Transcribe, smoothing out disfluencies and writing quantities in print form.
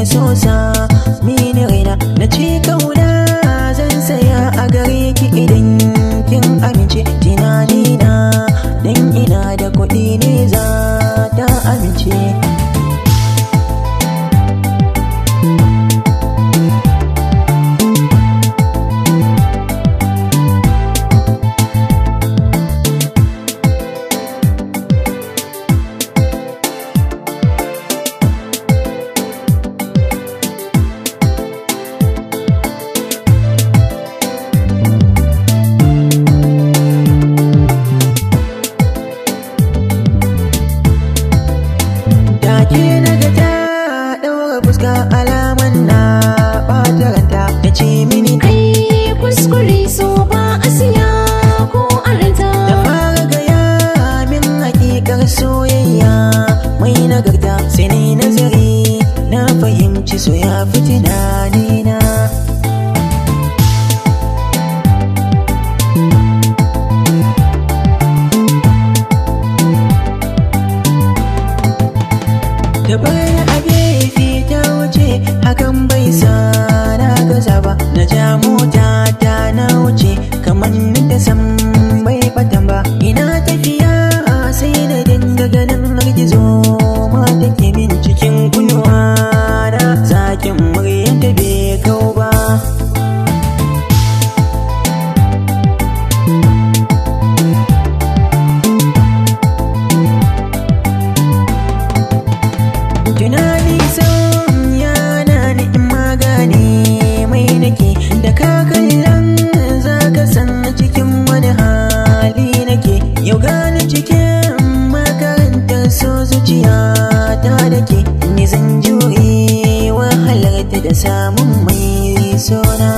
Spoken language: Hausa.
so sa mini raina. Na ce kauna zan saya a gare ki idan kin amince. Tunanina dan ina da kuɗi ne za ta amince. Take na ga ta ɗaura fuska, alaman na ɓata ranta, ta ce mini Kai kuskure, so ba a siya ko a ranta. Da fara gaya min hakikar soyayya mai nagarta, sai na yi nazari na fahimci so ya fi tunanina. Da bar a gefe ta wuce, hakan bai sa na gaza ba. Na ja mota ta na wuce kamar da san bai batan ba. Ina tafiya sai na dinga ganin gizo ma take min cikin kunnuwa na, zakin muryar ta bai kau ba. Tunani sam yana ni in magani mai nake, da ka kallon za ka san cikin wani hali nake. Yau gani cikin makarantar so, zuciya ta dake ni zan jure wahalar ta da samun mai sona.